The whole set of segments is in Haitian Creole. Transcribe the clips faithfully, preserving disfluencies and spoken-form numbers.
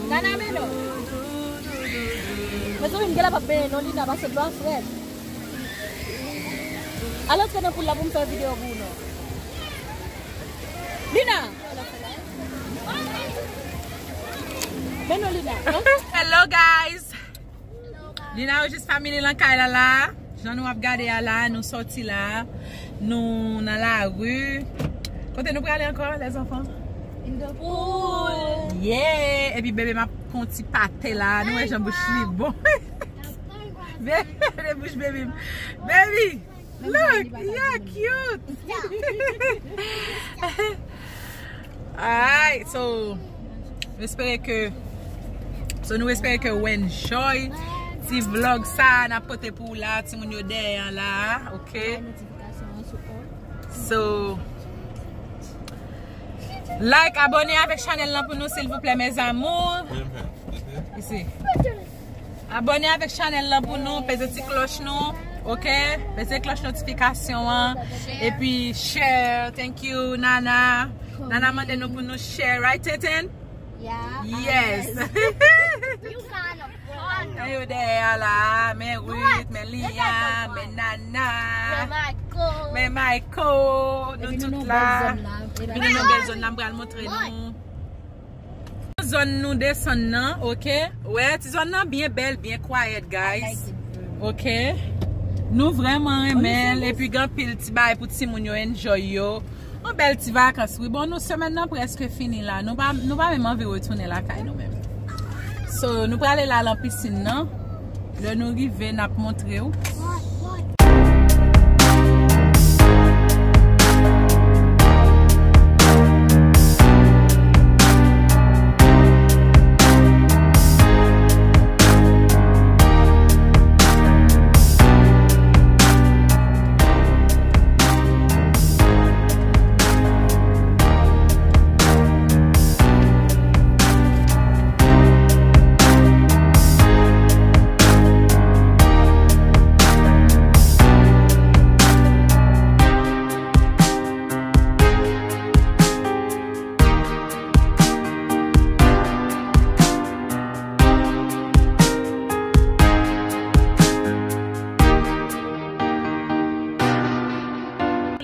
Nana, men non. Mezanmi, m genlè p ap benyen non, Lina, paske dlo a frèt. Al antre nan poul la pou m fè videyo pou ou non. Lina! Men non, Lina. Hello, guys! Lina yo jis family lan kay la la. Jan nou ap gade a la, nou sòti la. Nou nan lari. Kote nou prale ankò, les enfants? In the pool. Yeah! Epi bebe m ap fè yon ti pate la. Nou wè jan bouch li bon. Bebe, bouch bebe m. Baby! Look, you're cute. Alright, so, nou espere ke, so nou espere ke w enjoy ti vlog sa n ap pote pou w la, timoun yo dèyè an la, ok? So, like, abòne avèk chanèl lan pou nou, silvouplè, mes amours. Isi. Abòne avèk chanèl lan pou nou, peze ti klòch nou, ok? Peze klòch notifikasyon an, epi share, thank you, Nana. Nana mande nou pou nou share, right, Tenten? Yeah. Yes. Yo dèyè a la, men Ruth, men Lia, men Nana, men Michael, nou tout la. Epi nou nan bèl zòn la, m pral montre nou. Zòn nou desann nan, ok? Wè, ti zòn nan byen bèl, byen quiet, guys. Ok? Nou vrèman renmen l, epi gen anpil ti bagay pou timoun yo enjoy yo. Yon bèl ti vakans, wi. Bon, nou, semèn nan prèske fini la. Nou pa, nou pa menm anvi retounen lakay nou menm. So, nou prale la lan pisin nan. Lè nou rive, n ap montre w.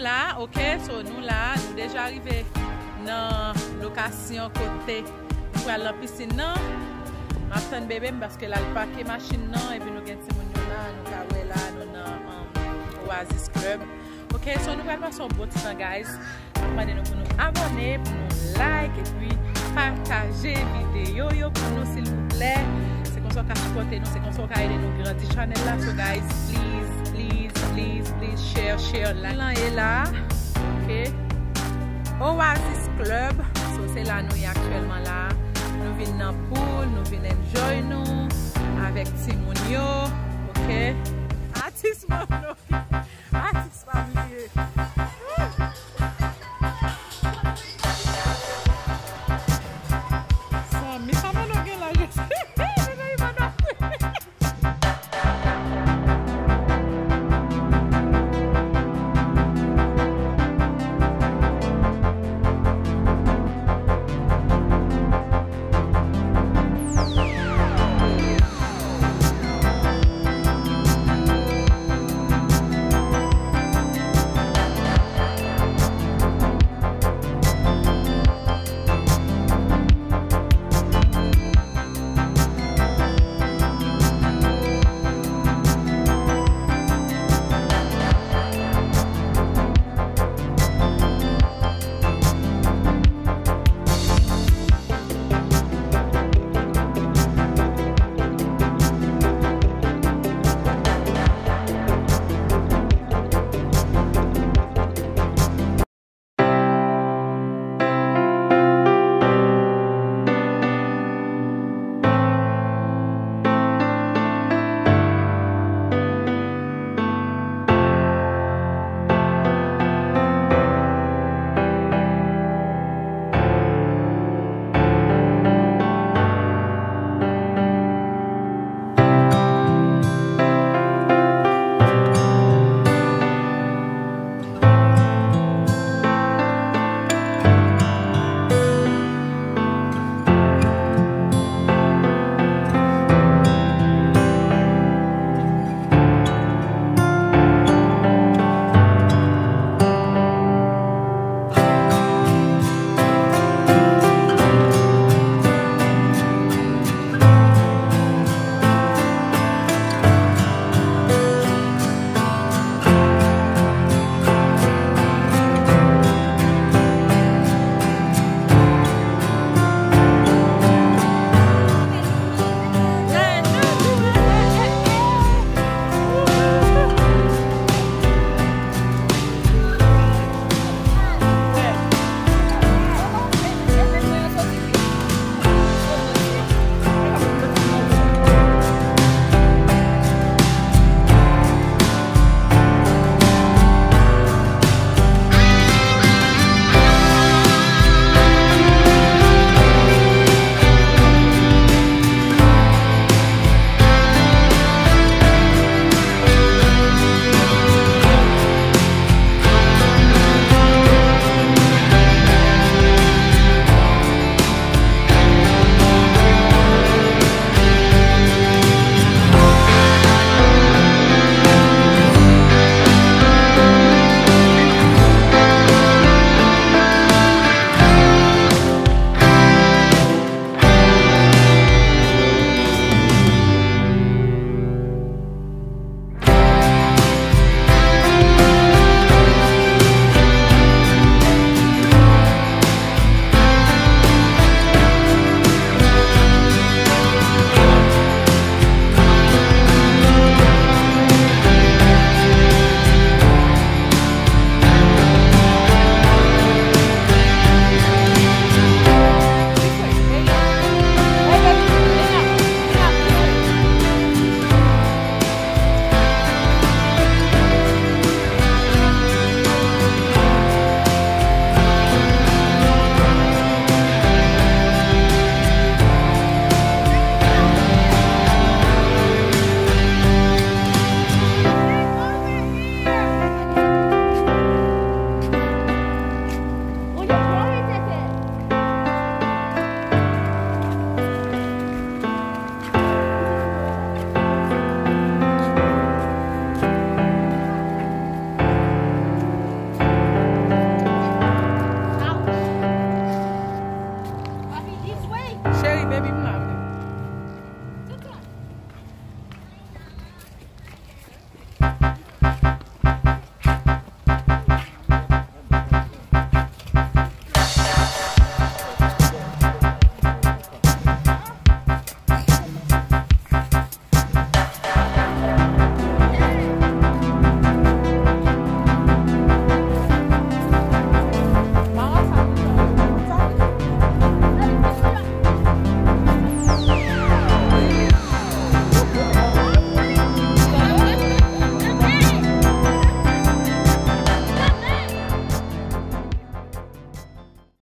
La, ok, so nou la, nou deja rive nan lokasyon kote nou pral nan pisin nan. M ap tann bebe m paske l al pake machin nan, epi nou gen timoun yo la, nou ka wè la, nou nan, um, Oasis Club. Ok, so nou pral pase yon bon ti tan, guys. M ap mande nou pou nou abòne, pou nou like, epi pataje videyo yo pou nou, silvouplè. Se konsa w ka sipòte nou, se konsa w ka ede nou grandi chanèl la. So, guys, please, please, please, please share, share, like. Lan e la, ok. Oasis Club, so se la nou ye aktyèlman la. Nou vin nan pool, nou vin enjoy nou avèk timoun yo, ok. Atis Mono.